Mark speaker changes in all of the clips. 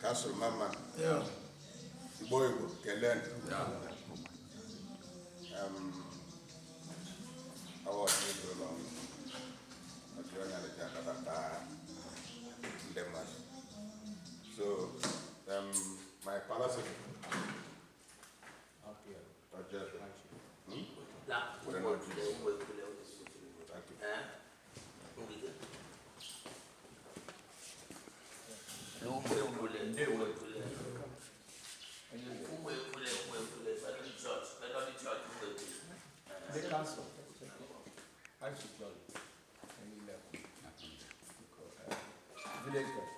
Speaker 1: Council mama. Igbo Igbo kelee. Awa ọchị ụlọ ọchị onye alịja anabata ndị mmadụ. So, my palace. Ọjọ́. Were na ọjị. Thank you.
Speaker 2: The council. I should join. Any level. Village head.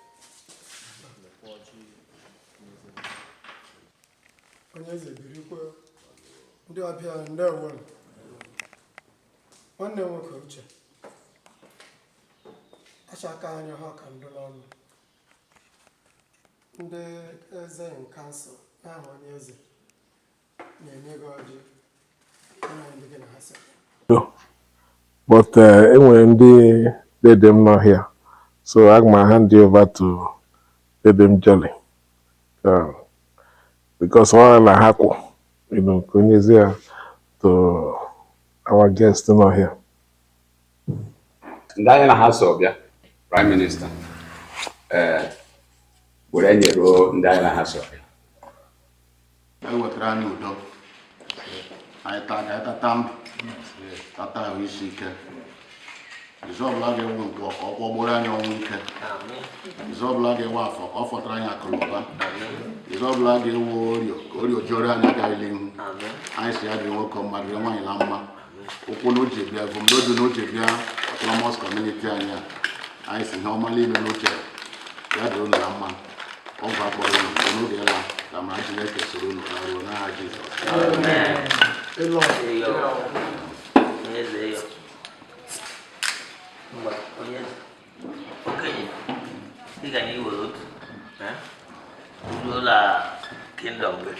Speaker 2: Lekwaji,
Speaker 3: Onye eze, birikwa. Ndị ọbịa, ndewo. Nwanne m nwoke Uche, acha aka anyị ha ka ndụ n'ọnụ. Ndị eze council n'aha onye eze na-enye gị ọjị ịnye ndị gị na ha si.
Speaker 4: But enwere ndị dede m nọ here, so aga m hand you over to dede m Jolly, because ọ na ha kwụ ka onyezie ya to our guest nọ here.
Speaker 5: Ndị anyị na ha so bịa, Prime Minister, ee, were nyeruo ndị anyị na ha so bịa.
Speaker 6: E wetara anyị udo, anyị taa ka anyị tata ndụ, tata ahụ isi ike. Izu ọbụla ga-ewu nke ka ọ kwọgburu anyị ọnwụ ike. Izu ọbụla ga-ewe afọ ka ọ fọtara anyị akụ na ụba. Izu ọbụla ga-ewu orio ka orio juoro anyị agaghịla ihu. Anyị si ya dịrị nwoke mma, dịrị nwaanyị na mma. Ụkwụ na uche bịa, ebumnobi na uche bịa autonomous community anyị a, anyị si ihe ọma niile n'uche ya dịrị unu na mma. Ọgwụ akpọrọ unu mgbe n'oge ịla ka amara Chineke soro unu laruo n'aha Jizọs.
Speaker 3: Ịlọ.
Speaker 7: Onye eze ya. Mgba, onye eze. Okenye, ị ga na iwere otu. Eh? Ruola kingdom gị.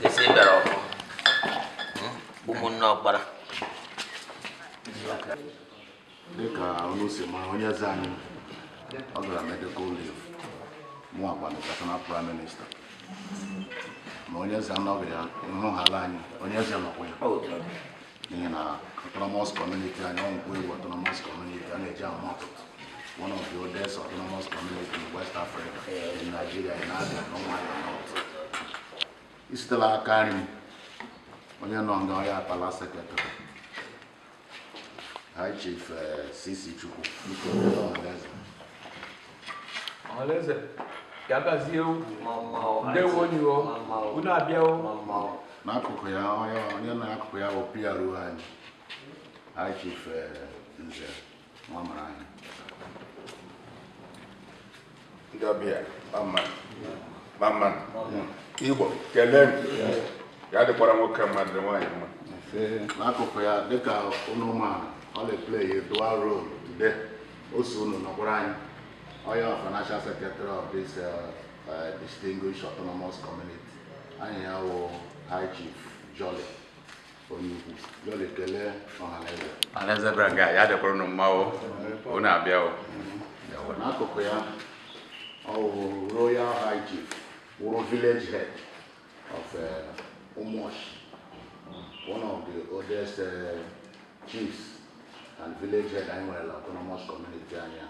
Speaker 7: Esi bịara ọfụ. Ụmụnne ọkpara.
Speaker 6: Dịka unu si mara, onye eze anyị, ọ gara medical leave. Mụ akwa national prime minister, ma onye eze anọghị ya ịhụghala anyị. Onye eze nọkwa ya n'ihi na autonomous community anyị, ọ nkwụ ewu autonomous community a na-eji ama ọtụtụ, one of the oldest autonomous community in West Africa, in Nigeria, in Abia, na Umuahia North. Isitela aka nri m, onye nọ nga ọya palace secretary, High Chief CC Chukwu, biko kelee ọhaneze.
Speaker 2: Ọhaneze, ya gazie o. Ndewo ni o. Unu abịa o.
Speaker 6: N'akụkụ ya, onye nọ n'akụkụ ya bụ PRO anyị, High Chief Nze Nwamara anyị.
Speaker 1: Ndị ọbịa, mama mama. Igbo kelee. Ya dịkwara nwoke mma, dịrị nwaanyị mma.
Speaker 6: N'akụkụ ya, dịka unu ma, ọ na-play a dual role today. O so unu nọkwara anyị. Onye financial secretary of this distinguished autonomous community anyị, ya wụ High Chief Jolly Onyeukwu. Jolly, kelee ọhaneze.
Speaker 5: Ọhaneze bịara nga, ya dịkwara unu mma o. Unu abịa o.
Speaker 6: N'akụkụ ya, ọ wụ Royal High Chief, wụrụ village head of Umuoshi, one of the oldest chiefs and village head anyị nwere autonomous community anyị a.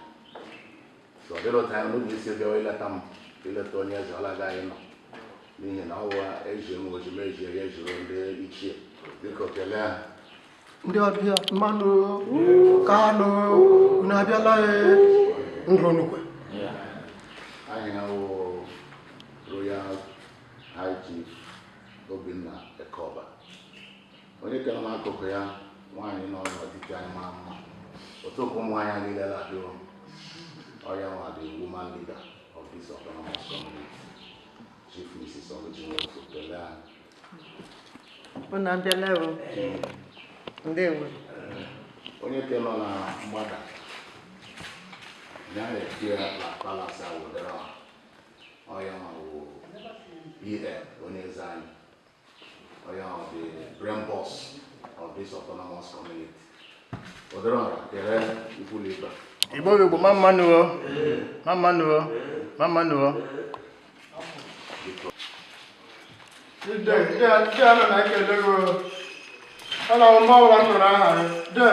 Speaker 6: So ọ dịrị otu anyị n'oge isi bịawa ileta m, ileta onye eze, ọ agaghị nọ n'ihi na ọwa eji m ojima eji ya ejuru ndị ichie. Biko kelee ha.
Speaker 3: Ndị ọbịa, mmanụ kanụ, unu abịala e ndụ onukwe.
Speaker 6: Anyị ha wụ Royal High Chief Obinna Ekoba. Onye kere n'akụkụ ya, nwaanyị nọ n'etiti anyị mara mma, otu okwu ụmụ nwaanyị niile na-abịa, ọya nwa, the woman leader of this autonomous community, Chief Mrs. Oluchi Nwosu, kelee anyị.
Speaker 8: Unu abịala o. Ndewo.
Speaker 6: Onye ke nọ na mgbada ya na-eti ya na palace awụdere ọya nwa wụ EM onye eze anyị, onye nwa, the brain boss of this autonomous community. Ụdịrị ọra, kelee ikwulu ibe.
Speaker 9: Igbo bụ Igbo, mma mmanụ o, mma mmanụ o, mma mmanụ o.
Speaker 3: De, de, de ana m ekele gị o. Ọ na-awụ mgbe ọbụla m nụrụ aha gị. De,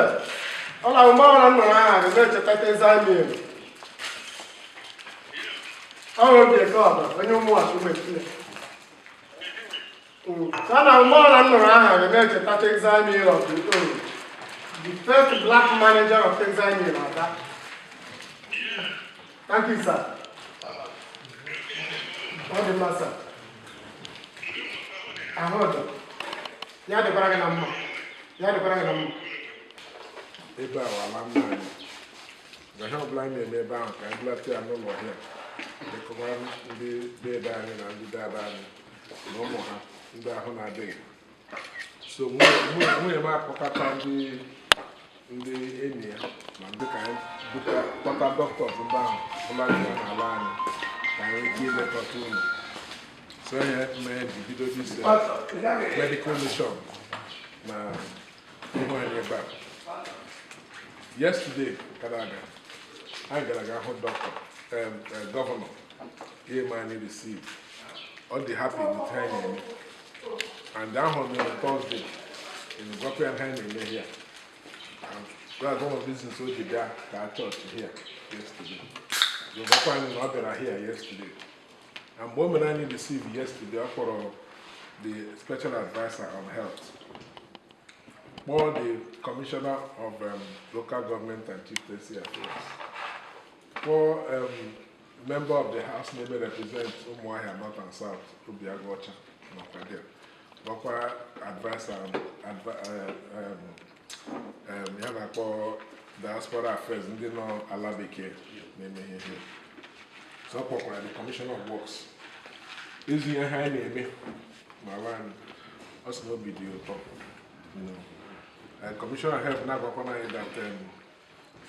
Speaker 3: ọ na-awụ mgbe ọbụla m nụrụ aha gị na-echeta Texas. Ọ bụ obi eke ọba, onye ụmụnwachi ụmụ ekile. So ọ na mgbe ọbụla m nụrụ aha gị na-echeta Texas Mill of the old. The first black manager of Texas Mill, Ada. Thank you, sir. Ọ dị mma, sir. Ahụ dị. Ya dịkwara gị na mma. Ya dịkwara gị na mma.
Speaker 4: Ebe a wala nna anyị na ihe ọbụla anyị na-eme ebe ahụ ka anyị bulata ya n'ụlọ ọhịa, lekọba ndị dede anyị na ndị dada anyị na ụmụ ha ndị ahụ na-adịghị. So nwunye m akpọkọta ndị enyi ya na ndị ka anyị kpọta doctors ndị ahụ bụla ya n'ala anyị ka anyị nwee ike ilekọta unu. So ihe mere ji bido this medical mission na ihu anyị ebe a. Yesterday gara aga, anyị gara aga hụ dọkịta governor. Ihe ma anyị receive, ọ dị happy with ihe anyị na-eme, and ahụrụ m ya on Thursday, gwakwa ya ihe anyị na-eme here, and that's one of the reasons o ji bịa ka church here yesterday. Gwakwa anyị na ọ bịara here yesterday, and mgbe o mere anyị receive yesterday, ọ kpọrọ the special adviser on health, kpọọ the commissioner of local government and chieftaincy affairs, kpọọ member of the house na-eme represent Ụmụahịa North and South, Obiagụ Ọcha nọkwa there, kpọkwa adviser on ya na-akpọ diaspora affairs, ndị nọ ala bekee na-eme ihe here. So ọ kpọkwara the commissioner of works izu ihe ha anyị na-eme n'ala anyị. Ọ sị na obi dị ya ụtọ. Commissioner of health na-agwakwa anyị that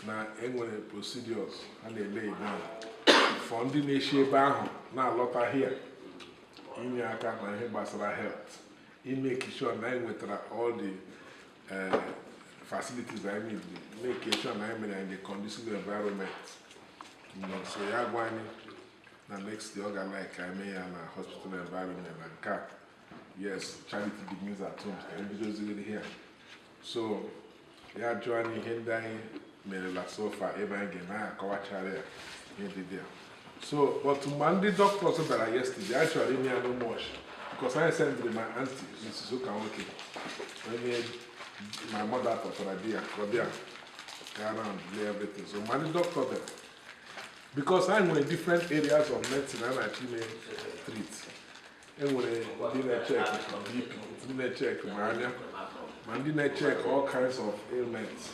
Speaker 4: na enwere procedures a na-ele down for ndị na-esi ebe ahụ na-alọta here inye aka na ihe gbasara health, ime sure na anyị nwetara all the facilities anyị need, make sure na anyị mere in the conducive environment. So ya gwa anyị na next year ọ ga-like ka anyị mee ya na hospital environment na nke a. Yes, charity begins at home, ka anyị bidozigoro here. So ya jụọ anyị ihe ndị anyị merela so far ebe anyị ga-eme, anyị akọwachara ya ihe dị there. So but mgbe ndị doctors bịara yesterday, anyị chọrọ ime ya n'Ụmụọchị because anyị sendịrị my auntie, Mrs. Ụka nwoke, onye my mother kpọtara di ya ka ọ bịa gaa round, lay everything. So mgbe ndị doctor bịara, because anyị nwere different areas of medicine a na-achọ ime treat, enwere ndị na-echeck BP, ndị na-echeck ma anya, ma ndị na-echeck all kinds of ailments.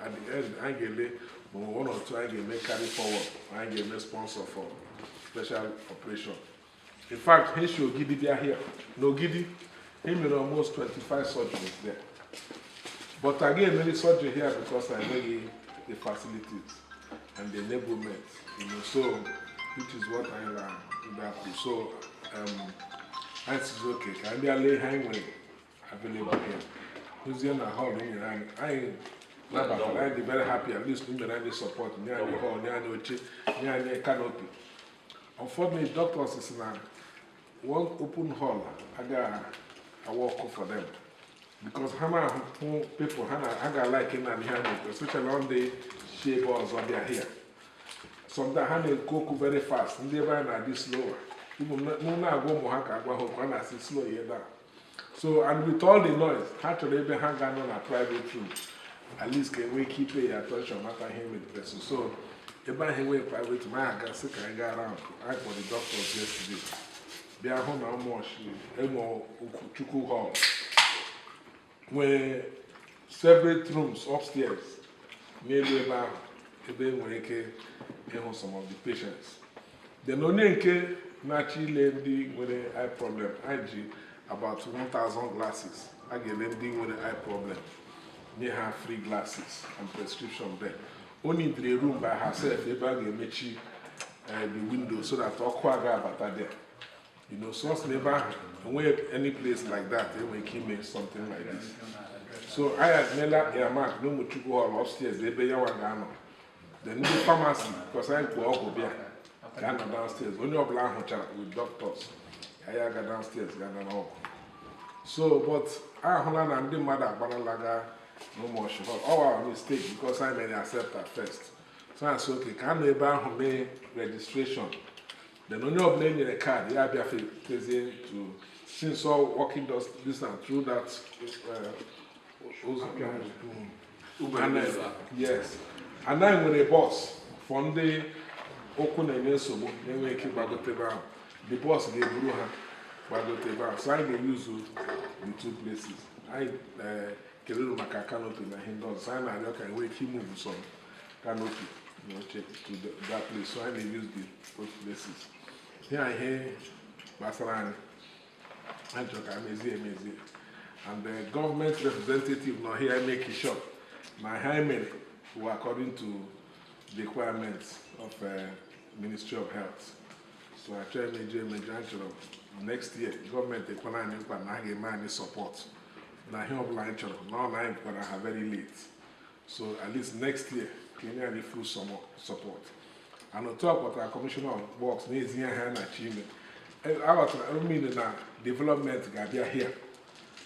Speaker 4: At the end, anyị ga-ele ma one or two anyị ga-eme carry forward, anyị ga-eme sponsor for special operation. In fact, ha si Ogidi bịa here. N'Ogidi, he mere almost 25 surgeries there, but again emere surgery here because I enweghị the facilities and the enablement. So which is what anyị na ndị apụ. So anyị sizi oke ka anyị bịa lee ihe anyị nwere available here, hụzie na hall nyere anyị, anyị nabatara. Anyị dị very happy, at least nyere anyị support, nye anyị hall, nye anyị oche, nye anyị canopy. Unfortunately, doctors si na one open hall agaghị awork for them because ha na-ahụ people ha na ha ga-like na ihe ha na-ekwu, especially on the si ebe ọzọ bịa here. Sometimes ha na-ekwu okwu very fast, ndị ebe anyị na-adị slower. Even mụ na-agwa ụmụ ha ka agwa ha okwu, ha na-asị slow ya down. So and with all the noise, ha chọrọ ebe ha ga-anọ na private room, at least ka enwee ike pay ya attention, mata ihe mere the person. So ebe ahụ enweghị private room, anyị aga sị ka anyị gaa round. Anyị kpọrọ the doctors yesterday bịa hụ na Ụmụọchị enwe Chukwu hall nwee separate rooms upstairs n'elu ebe ahụ, ebe e nwere ike ịhụ some of the patients. Then onye nke na-achọ ile ndị nwere eye problem, anyị ji about 1000 glasses a ga-ele ndị nwere eye problem, nye ha free glasses and prescription there. O needed a room by herself ebe a ga-emechi the window so that ọkụ aga abata there. So ọ sị na ebe ahụ enweghị any place like that enwere ike ime something like this. So anyị emela earmark na Ụmụchukwu hall upstairs ebe ya nwa ga-anọ. Then ndị pharmacy, because anyị kpuo ọgwụ bịa, ga-anọ downstairs. Onye ọbụla ahụchara with doctors Ya aga downstairs ga nara ọgwụ. So but ahụla na ndị mmadụ agbarala ga n'Ụmụọchị hall. All our mistake, because I may accept at first. So I say, okay, ka a nọ ebe ahụ mee registration, then onye ọbụla e nyere kaadị ya bịa fezie to, since all walking distance through that ụzọ. Yes, and anyị nwere bus for ndị ụkwụ na-enye nsogbu na-enweghị ike ịgbagote ebe ahụ. The bus ga-eburu ha gbagote ebe ahụ. So anyị ga-eyuzu the two places. Anyị kelere maka canopy na ihe ndị ọzọ. So anyị na-arịọ ka enwee ike imove some canopy na oche to that place. So anyị na-use the both places. Ya ihe gbasara anyị, anyị chọrọ ka mezie emezie, and the government representative nọ here make sure na ihe anyị mere were according to the requirements of Ministry of Health. So achọghị emeju emeju. Anyị chọrọ next year, gọọmenti ekwela anyị nkwa na ha ga-eme anyị support na ihe ọbụla anyị chọrọ, na ọ na anyị gwara ha very late. So at least next year, ka enye anyị full support. And otu a kpọtara Commissioner of Works na-ezinye ha na-achọ ime, aghọtara mmiri na development ga-abịa here,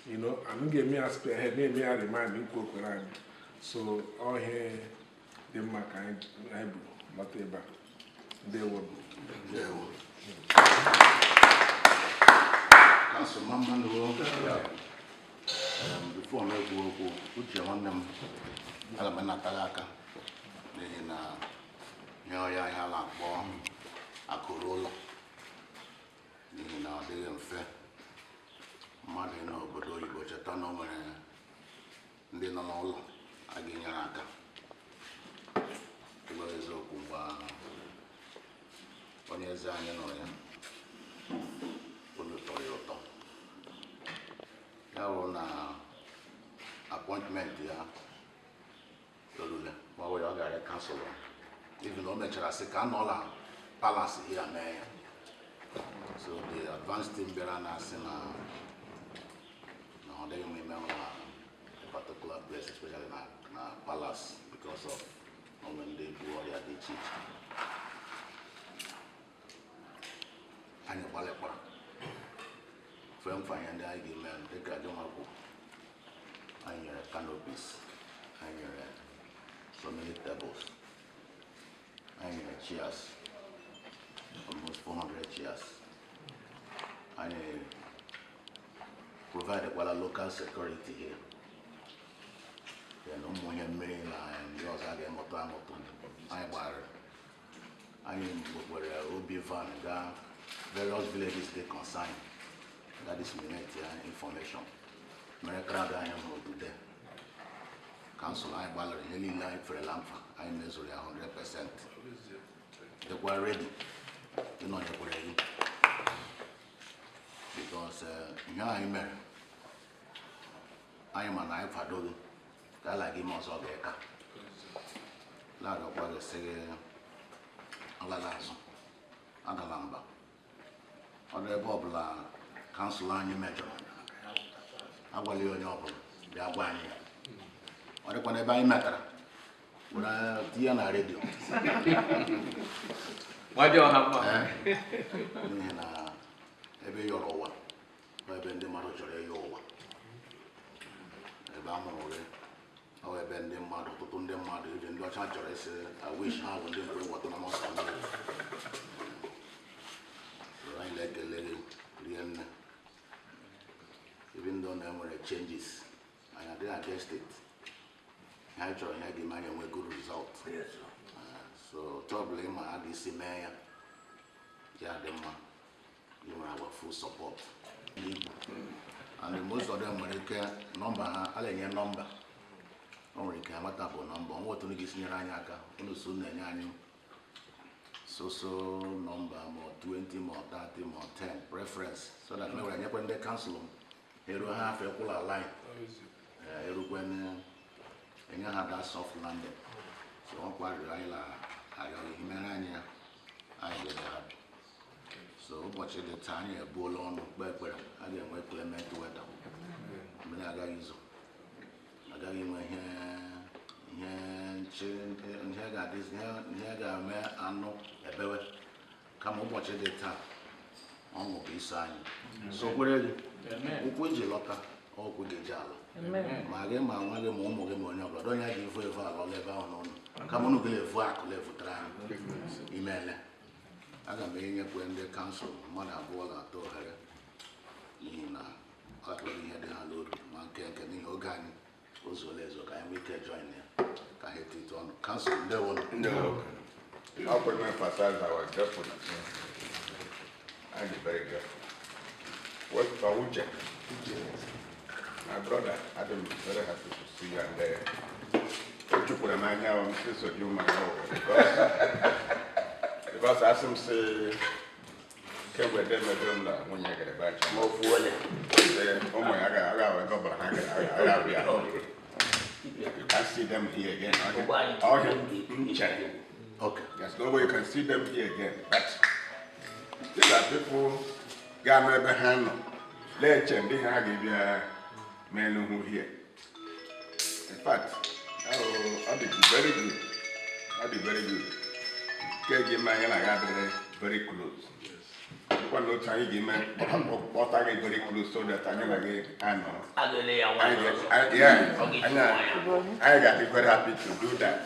Speaker 4: and m ga-eme ya spearhead, na-eme ya remind nkwu okwere anyị. So ọ ihe dị mma ka anyị bụ lọta ebe a. Ndewo.
Speaker 6: Ndewo. Council, mma nụ. Before m ekwu okwu, Uche nwanne m, aga m anata gị aka n'ihi na ihe ọya ihe a na-akpọ akụrụ ụlọ, n'ihi na ọ dịghị mfe mmadụ ịnọ obodo oyibo cheta na o nwere ndị nọ n'ụlọ a ga-enyere aka. Ịgwa eziokwu, mgbe onye eze anyị nụrụ ya, olu tọrọ ya ụtọ. Ya bụ na appointment ya erule, ma ọ bụ ya ọ gara cancel. Even o mechara sị ka anọla palace ya mee ya. So the advance team bịara na-asị na ọ dịghị mma ime na a particular place, especially na palace, because of onwe ndị bu ọrịa dị iche iche. Anyị gbalịkwara fee mfanye ndị anyị ga-eme. Dịka gị nwa kwuru, anyị nyere canopies, anyị nyere so many tables, anyị nyere chairs, almost 400 chairs. Anyị provide kwala local security here. Then ụmụ ihe mmiri na ndị ọzọ a ga-emụtụ amụtụ, anyị gbara, anyị gbekwere obi van gaa various villages dey concerned that disseminate ya information mere crowd anyị hụrụ today. Council, anyị gbalịrị ihe niile anyị ferela mfa, anyị mezuru ya 100%, dịkwa ready ịnọnyekwere gị, because ihe anyị mere, anyị ma na anyị kwado gị ka ala gị ime ọzọ ga-eka larịọkwa gị, sị gị alala azụ, adala mba. Ọ dị ebe ọbụla council anyị mejọrọ, agwala ya onye ọbụla, bịa gwa anyị ya. Ọ dịkwa n'ebe anyị metara, were tinye na redio.
Speaker 2: Nwadị ọha mma.
Speaker 6: N'ihi na ebe yọrọ ụwa bụ ebe ndị mmadụ chọrọ ịyọ ụwa. Ebe a mụrụ gị ọ bụ ebe ndị mmadụ, ọtụtụ ndị mmadụ, ije ndị ọcha chọrọ isi, I wish ha bụ ndị mkpụrụ autonomous community. So anyị na-ekele gị rie nne. Even though na enwere changes, anyị adịghị against it. Ihe anyị chọrọ, ihe ga-eme anyị enwe good result. So otu ọbụla ịma a ga-esi mee ya, ya dị mma, ị nwere our full support n'Igbo. And most of them nwere ike nọmba ha a na-enye nọmba, o nwere ike amata bụ nọmba onwe otu unu ga-esi nyere anyị aka. Unu so na-enye anyị so nọmba, ma ọ 20, ma ọ 30, ma ọ 10 preference, so that me were nyekwe ndị council m eruo ha afọ ekwụla line erukwe enye ha that soft landing. So ọ kwarịrị anyị la arịọ ihe mere anyị ya, anyị ga-ede happy. So ụbọchị dị taa, anyị ebuola ọnụ kpee ekpere, a ga-enwe clement weather, mmiri agaghị izo, agaghị enwe ihe nche, ihe ga-adị, ihe ga-eme anụ ebewe. Kama ụbọchị dị taa, Ọṅụ bụ iso anyị. Sokwere gị. Ụkwụ iji lọta, ọkwụ ga-eji ala. Ma gị ma nwa gị ma ụmụ gị ma onye ọbụla donye ji efu efu ala ọla ebe ahụ n'ụlọ. Kama unu ga-efu akụ na-efutere anyị. Imeele. Aga m enyekwe ndị council mmadụ abụọ na atọ ohere n'ihi na ọ chọrọ ihe dị ha n'obi ma nke nke n'ihi oge anyị o zuola ezu ka anyị nwee ike join ya ka ha etiti ọnụ. Council, ndewo.
Speaker 1: Ndewo. I put my emphasize our gratefulness. I'm very grateful. What for Uche? My brother, I'm very happy to see you and there. Because as him say, kemgbe de mebe m na nwunye gere bacha.
Speaker 7: Ma ofu onye.
Speaker 1: Ee, ụmụ ya ga aga ọbụla ha gara aga abịa. You can't see them here again. Okay. Okay.
Speaker 6: Okay.
Speaker 1: There's no way you can see them here again. But these are people ga-anọ ebe ha nọ na-eche ndị ha ga-ebịa mee n'ugwu here. In fact, ọ dị very good. Ọ dị very good. Nke ga-eme anyị na ya adịrị very close. Dịkwa na otu anyị ga-eme kpọta gị very close so that anyị na gị anọ.
Speaker 7: A ga-ele ya
Speaker 1: Anyị
Speaker 7: nwayọọ ọzọ.
Speaker 1: yeah,
Speaker 7: Ọ ga-eji
Speaker 1: anyị
Speaker 7: nwayọọ.
Speaker 1: anyị ga-adị very happy to do that.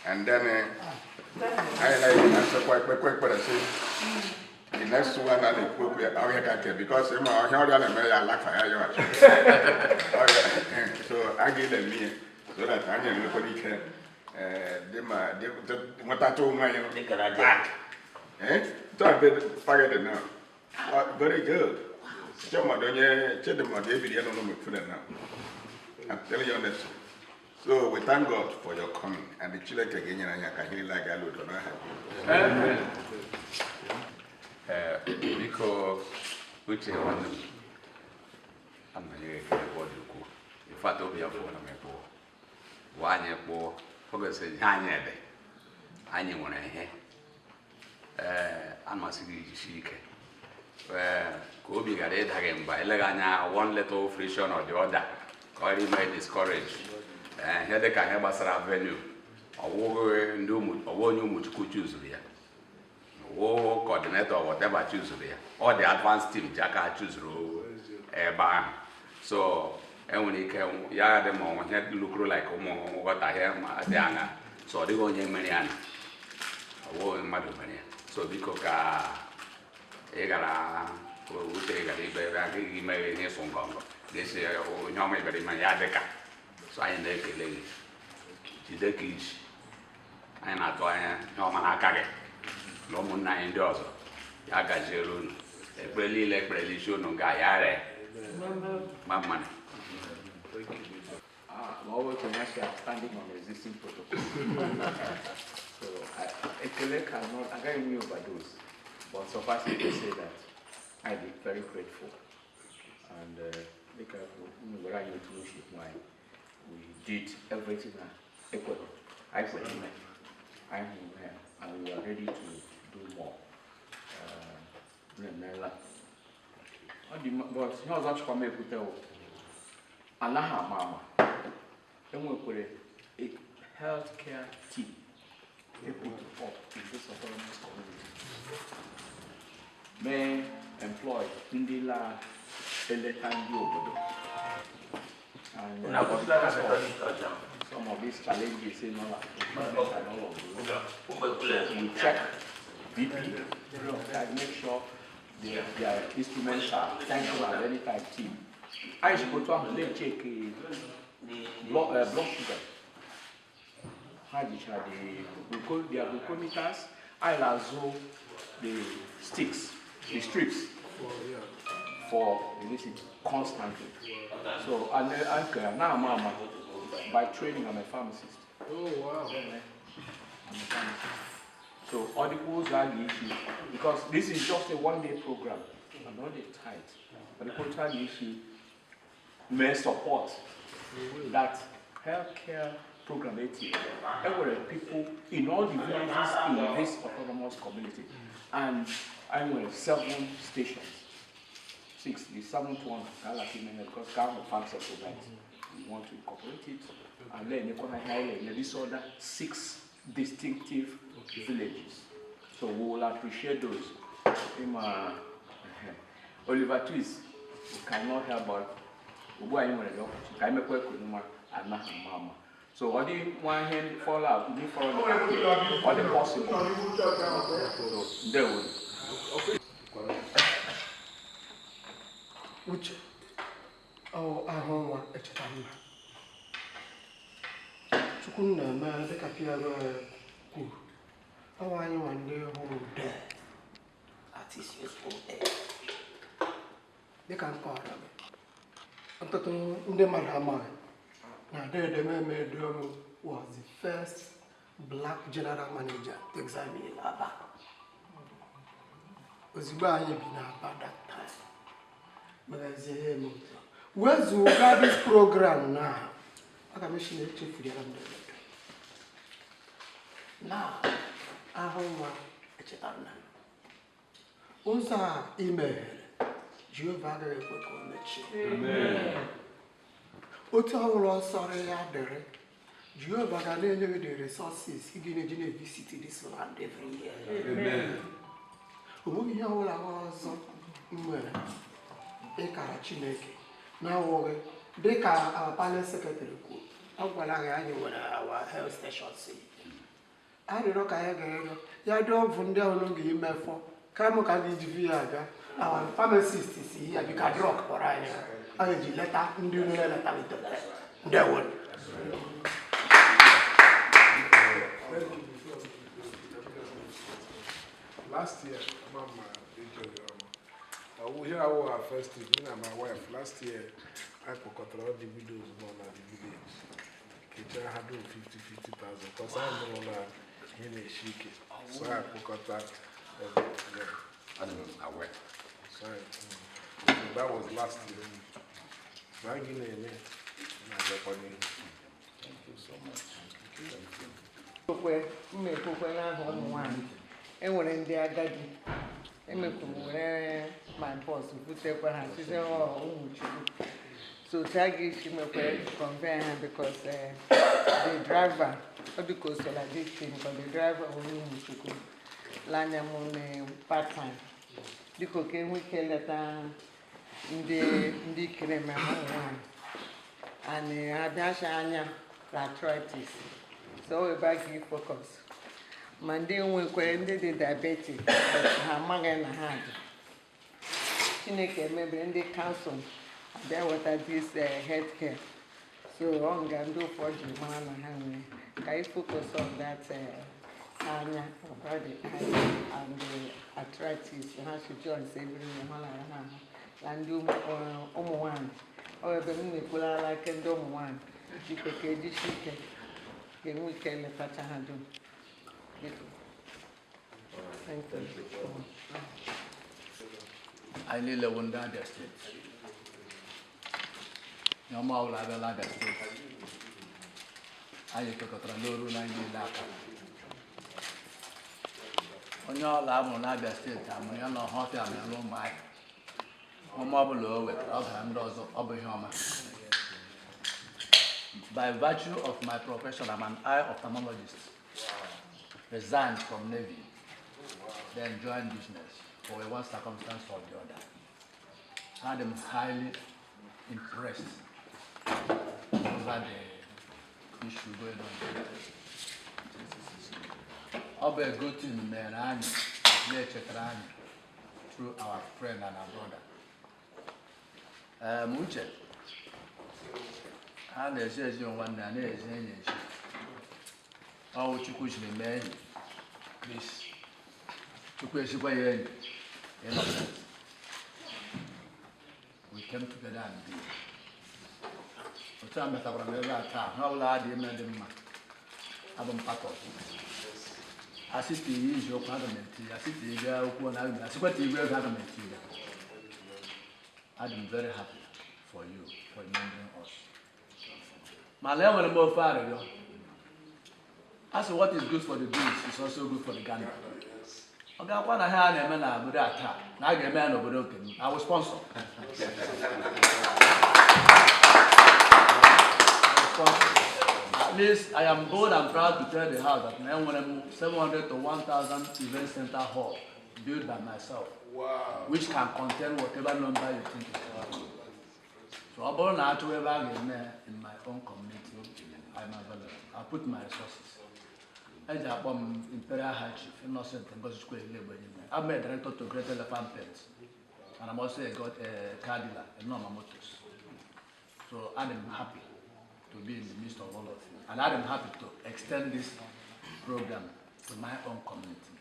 Speaker 1: And then anyị na-asịkwa ekpekwe ekpere sị the next one a na-ekwu okwu ya ọhịa ka nke because ịma ọhịa ọrịa na-eme ya alafa ya yọghachi. Ọrịa, so a ga-eme ya so that anyị enwekwara ike dị ma nwetatụ onwe anyị
Speaker 7: Dị ka na
Speaker 1: back. Eh? So I've been targeted now. Very good. Chidimma onye Chidimma ebiri ya n'ụlọ mefere now. I'm telling you honestly. So we thank God for your coming and the Chineke ga-enyere anyị aka ihe niile a ga-alụ udo n'aha Jizọs.
Speaker 5: Ee, biko Uche nwanne m, ana m enye gị ekele ebe ọ dị ukwuu. In fact, obi ya pụọ na m ekpụọ gwa anyị kpụọ o gosiri ihe anyị ede anyị nwere ihe. Ee, ana m asị gị jisie ike. Ee, ka obi ghara ịda gị mba eleghị anya one little friction or the other ka ọ ime discourage. Ee, ihe dịka ihe gbasara venue, ọwụghị ndị ụmụ ọwụ onye ụmụchukwu chuzuru ya, wo coordinator whatever chuzuru ya, ọ dị advanced team ji aka ha chuzuru ebe ahụ. So enwere ike ya dị ma ihe lukuru like ụmụ nghọtahie ma dị aṅa, so ọ dịghị onye mere ya na ọwụ mmadụ mere ya. So biko ka ị gara uche ị gara ibe ebe agaghị ime ihe ịsụ ngọngọ ga-esi onye ọma ịbịara ime ya dịka. So anyị na-ekele gị, jide ka iji anyị na-atụ anya ihe ọma n'aka gị na ụmụnna anyị ndị ọzọ. Ya gaziere unu ekpere niile ekpere isi unu ga ya ree ma mmanụ.
Speaker 2: Always commercial standing on existing protocol. So Ekele cannot, I can't even overdose, but suffice it to say that I be very grateful. And we did everything I could, and we were ready to do more. But ihe ọzọ chọkwa m ekwute wụ anaghị ama ama enwekwara a healthcare team they put up in this autonomous community may employ ndị la eleta ndị obodo and
Speaker 7: Unu akwụsịla na
Speaker 2: because of
Speaker 7: Methodist Church ahụ.
Speaker 2: some of these challenges in all our and all of those.
Speaker 7: Ụmụ ekwule.
Speaker 2: We check BP, make sure their instruments are functional at any time team. Anyị si otu ahụ na-echeck blood sugar. Ha jicha their glucometers, anyị na-azụ the sticks, the strips for the this constantly. So, and now I'm by training, I'm a pharmacist.
Speaker 4: Oh, wow.
Speaker 2: I'm a pharmacist. So all the rules are the issue because this is just a one-day program. I'm not a tight. But the total issue may support that healthcare program. There were people in all the villages in this autonomous community, and I went 7 stations. 6, the 7th one, because government farm settlement, we want to incorporate it, and then you can this other 6 distinctive villages. So we will appreciate those. Oliver Twist, we cannot help but ugbu anyị nwere the opportunity ka anyị mekwa ka nwa anaghị ama ama. So ọ dị nwa ihe fọrọ a ndị fọrọ ọ dị possible. So ndewo.
Speaker 3: Uche, ọ ahụ nwa echeta nna. Chukwu na-eme dịka Piero kwuru, ọ anyị nwa ndị hụrụ ude at his useful age. Dịka m kọrọ gị, ọtụtụ ndị mmadụ amaghị na Dede Meme Ediomu was the first black general manager Texas in Aba. Ozugbo anyị bi n'Aba that time, megazie eme otu a. Wezuga this program na aga m esi na echefuru ya m n'obodo. Na ahụ nwa echetara na ụzọ a ị meghere, Jehova agaghị ekwe ka o mechie. Otu ọbụla ọ sọrọ ya dịrị, Jehova ga na-enye gị the resources ị ga na-eji na-evisit this land every year. O nweghị ihe ọbụla ọzọ m nwere ịkara Chineke na-awụghị dịka our palace secretary kwuru. Ọ gwara gị anyị nwere our health stations. Arịrịọ ka anyị ga-arịọ ya dị ọgwụ ndị ahụ n'oge imefọ kama ka a ga-eji ya aga our pharmacist si ya bika drug kpọrọ anyị, anyị ji leta ndị unu na-eleta wetara. Ndewo.
Speaker 4: Last year, Mama, here our first trip, me and my wife, last year, I kpọkọtara all the widows nọ na the village. Kechaa ha dum 50 50,000, because I nụrụ na ihe na-eshi ike. So I kpọkọta everything. Yeah.
Speaker 5: Adị m aware.
Speaker 4: So, so that was last year. So anyị na-eme na-agakwa n'ihu.
Speaker 5: Thank you so much. Thank you.
Speaker 8: Ekwekwe mma ekwekwe n'aha ụmụ nwanyị, enwere ndị agadi emekwuru were my boss butekwa ha site ụmụ Chukwu. So otu a ga-esi mekwe convey ha, because the driver, ọ dị ka o so na this thing, but the driver onye ụmụ Chukwu lanya m na part time, biko ka enwe ike leta ndị kere ma ụmụ nwanyị and abịacha anya arthritis, so ebe a ga focus ma ndị nwekwere ndị dị diabetic, but ha amaghị na ha dị. Chineke emebere ndị council abịa weta this health care, so ọ nga ndị ụfọdụ ji mara na ha nwere. Ka anyị focus on that anya, about the eye and the arthritis. Ha should join everywhere ha lara ha ahụ na ndị ụmụ nwanyị. Ọ ebe m na-ekwulara aka ndị ụmụ nwanyị, biko ka ejisi ike ga-enwe ike letacha ha dum, biko. Thank you.
Speaker 9: Anyị niile bụ ndị Abia Steeti. Ihe ọma ọbụla abịala Abia Steeti, anyị kekọtara n'oru na anyị niile aka. Onye ọbụla a mụrụ n'Abia Steeti, amụrụ ya n'Ọhafịa, amụrụ ya n'Ụmụahịa, ọma ọbụla o wetara ọ bara ndị ọzọ, ọ bụ ihe ọma. By virtue of my profession, I'm an eye ophthalmologist. Resigned from Navy, then joined business for one circumstance or the other. I am highly impressed over the issue going on there. Ọ bụ a good thing mere anyị na-echetara anyị through our friend and our brother. Uche, ha na-ezi ezi nwanne a na-ezi enyi ezi. Ọwụ Chukwu jiri mee enyi Chris. Chukwu esikwa ya enyi Innocent. We came together and did. Otu a metakwara m ebe a taa, ha ọbụla adị ime dị mma. Abụ m part of it. Asị tinye iji okwu, aga m eti ya. Asị tinye gaa okwu na aga m asịkwa tinye ego, aga m eti ya. Adị m very happy for you for remembering us. Mana enwere m ofe arịrịọ. Asị what is good for the goose is also good for the gander. Ọ ga-akwa na ha a na-eme na obodo a taa na a ga-eme ya n'obodo nke m. I will sponsor. I will sponsor. At least I am bold and proud to tell the house that na enwere m 700 to 1000 event center hall built by myself.
Speaker 4: Wow.
Speaker 9: Which can contain whatever number you think is right. So ọ bụrụ na achọwa ebe a ga-eme in my own community, I'm available. I put my resources. Eji akpọ m Imperial High Chief Innocent Ngozichukwu Elegbe. I'm a director to Great Elephant Paints, and I'm also a car dealer in Norma Motors. So I'm happy to be in the midst of all of you. And I'm happy to extend this program to my own community.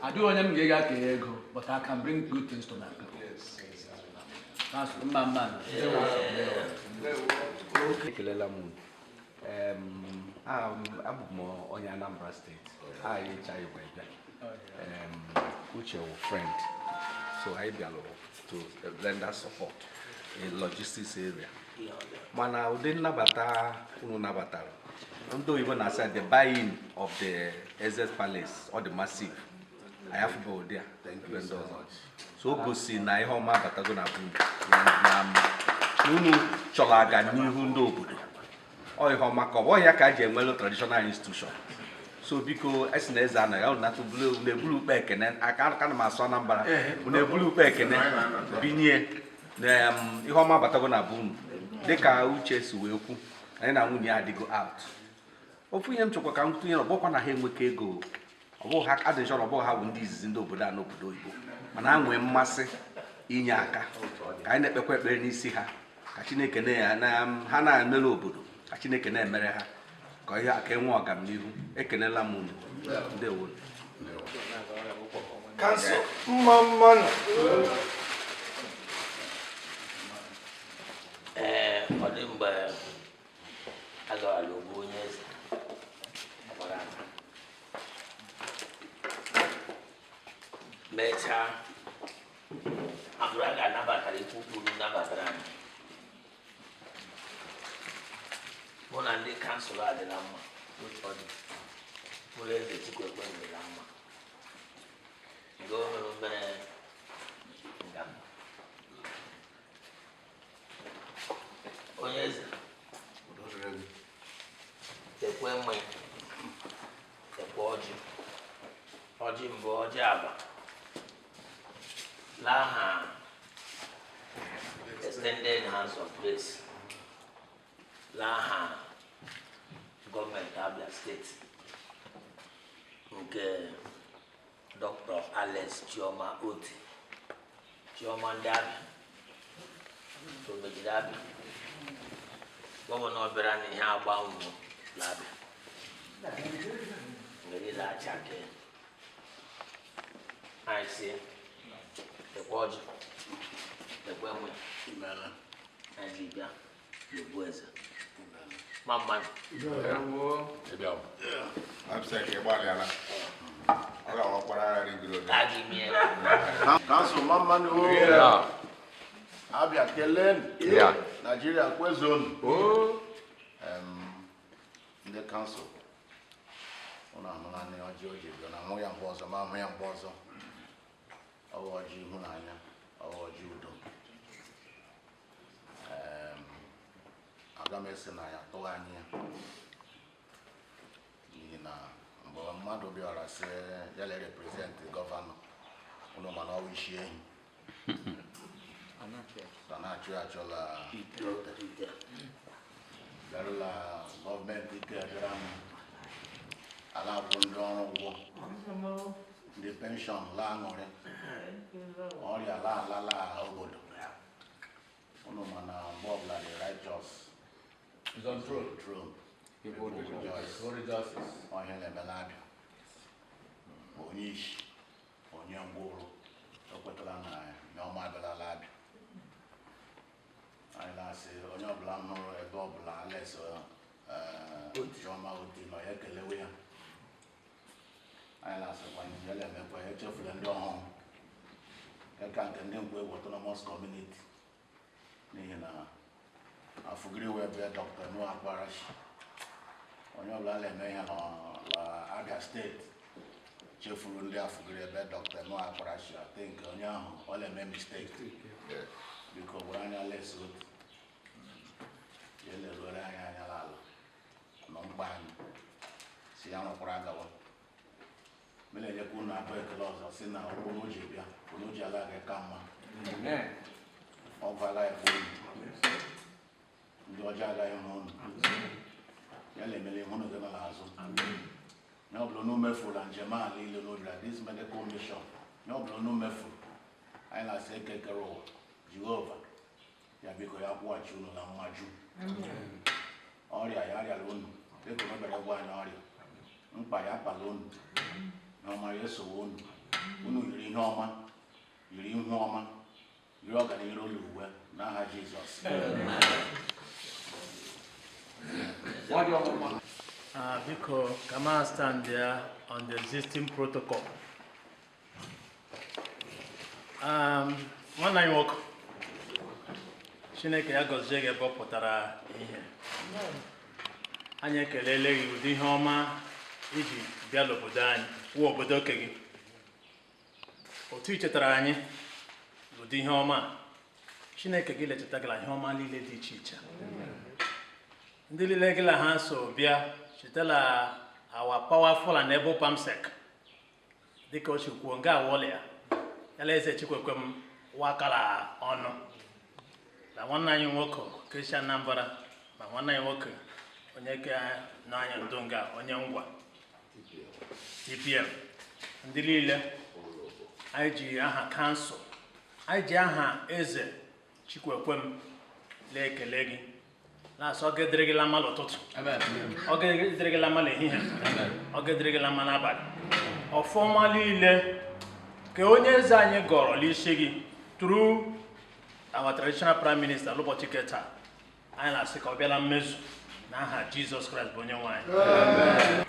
Speaker 9: I do onye m ga-ega kee ego, but I can bring good things to my people. That's mma mma.
Speaker 5: Ekelela m unu. Abụ m onye Anambra Steeti. Anyị echa igwe bịa. Uche wụ friend, so anyị bịalụ to render support in logistics area, mana ụdị nnabata unu nabatara, ndị oyibo na-asị the buy-in of the Eze Palace, ọ dị massive. Anyị afụbe ụdị a ebe ndị ọzọ, so o gosi na ihe ọma abatago na bụ na unu chọrọ aga n'ihu ndị obodo. Ọ ihe ọma ka ọ bụ ọhịa ka a ji enwelu traditional institution. So biko, esi na eze anaghị unu nata unu ebulu ukpe ekene aka aka na m asụ Anambra, unu ebulu ukpe ekene binye na ihe ọma abatago na be unu. Dịka Uche si wee kwu, anyị na nwunye ya adịgo out. Ofu ihe m chọkwa ka m tụnyere, ọbụkwa na ha enweka ego, ọ bụghị ha adịghị, ọ bụghị ha bụ ndị izizi ndị obodo a n'obodo oyibo, mana ha nwee mmasị inye aka. Ka anyị na-ekpekwa ekpere n'isi ha, ka Chineke na ha na-emere obodo, ka Chineke na-emere ha, ka ihe ka enwe ọganihu. Ekelela m unu, ndewo.
Speaker 3: Council, mma mma nọ.
Speaker 7: Ee, ọ dị mgbe a gawara ogbu onye eze gbara aka, mechaa abụrụ a ga-anabatara ikwu kwuru nabatara anyị. Mụ na ndị council a dị na mma. Otu ọ dị, mụ na eze Chikwekwe dị na mma nke o mere mere nga onye eze tekwe mmanya, tekwe ọjị, ọjị mbụ, ọjị agba n'aha Extended Hands of Grace, n'aha gọọmenti Abia Steeti nke Dr. Alex Chioma Oti, Chioma ndị Abia omejiri Abia, gọvanọ bịara n'ihe agba nwụ n'Abia mgbe niile achake anyị si tekwe ọjị, tekwe nwe anyị ji bịa n'ogbu eze ma mmadụ.
Speaker 1: Absek, ị gbalịala. Ọ ga-awakwara ring road.
Speaker 7: Ka gị mie.
Speaker 6: Council, mma mma nụ. Abia kelenu. Nigeria kwezonu. Ndị council, ụnụ ahụla na ọjị o ji bịa na ahụ ya mgbe ọzọ, ma ahụ ya mgbe ọzọ. Ọwụ ọjị ịhụnanya, ọwụ ọjị udo. Aga m esi na ya tụghị anyị ya, n'ihi na mgbe mmadụ bịara sị ya le represent gọvanọ ụnụ, mana ọwụ isi ehi ta na-achụ ya achọla bịarụla gọọmenti ike bịara m ala bụ ndị ọrụ ụgwọ, ndị pension la aṅụrị, ọrịa la alala obodo ụnụ, mana mgbe ọbụla the righteous
Speaker 9: Is on throne.
Speaker 6: Throne.
Speaker 9: People
Speaker 6: rejoice.
Speaker 9: People rejoices.
Speaker 6: Ọhịa na-emela Abịa, onye isi, onye ngwụrụ ekwetala na ya ọma abịalala Abịa. Anyị na-asị onye ọbụla nụrụ ebe ọbụla Alex Chioma Oti nọ, ya ekelewe ya. Anyị na-asịkwa ya na-emekwa ya echefula ndị ọhụrụ nke ka nke ndị Nkwegwu Autonomous Community, n'ihi na Afugiri wee bịa Dr. Noah Akparachi. Onye ọbụla na-eme ihe na Abia Steeti chefuru ndị Afugiri ebe Dr. Noah Akparachi, I think onye ahụ ọ na-eme mistake. Biko, were anya Alex Oti ya eleruore anyị anya n'ala nọ mkpa anyị si ya rụkwara agawa. M na-enyekwa unu abụọ ekele ọzọ si na ụkwụ o ji bịa unu ji ala gị ka mma. Ọgwụ agaghị ekwe unu, ndị ọjọọ agaghị hụ unu. Ya na-emele ihe unu gị nọ n'azụ ya ọbụla unu mefuru na njem a niile n'obi this medical mission, ya ọbụla unu mefuru, anyị na-asị eke kere ụwa, Jehova ya biko ya kwụghachi unu na mmaju. Ọrịa ya arịala unu dịka unu bịara gwa anyị, ọrịa mkpa ya akpala unu, na ọma ya esowe unu. Unu yiri ihe ọma, yiri ihu ọma, yiri ọganihu ụlọ uwe n'aha Jizọs.
Speaker 10: Biko, ka m stand there on the existing protocol. Nwanne anyị nwoke, Chineke ya gọzie gị ebe ọ pụtara ihe. Anyị ekelele gị ụdị ihe ọma iji bịa n'obodo anyị, wụ obodo oke gị. Otu i chetara anyị ụdị ihe ọma a, Chineke gị lechetagara ihe ọma niile dị iche iche. Ndị niile gị na ha so bịa, chetala our powerful and able Perm Sec, dịka o si kwuo nga awọlịa yala eze Chikwekwem wakara ọnụ na nwanne anyị nwoke Christian Anambra, ma nwanne anyị nwoke onye ke nọ anyị ndo nga, onye ngwa TPM, ndị niile anyị ji aha council, anyị ji aha eze Chikwekwem na-ekele gị, na-asị ọ ga-edere gị la mma n'ụtụtụ, ọ ga-edere gị la mma n'ehihie, ọ ga-edere gị la mma n'abalị. Ọfọma niile ka onye eze anyị gọrọ n'isi gị through our traditional prime minister n'ụbọchị nke taa, anyị na-asị ka ọ bịala mmezu n'aha Jizọs Kraịst bụ onye nwe anyị.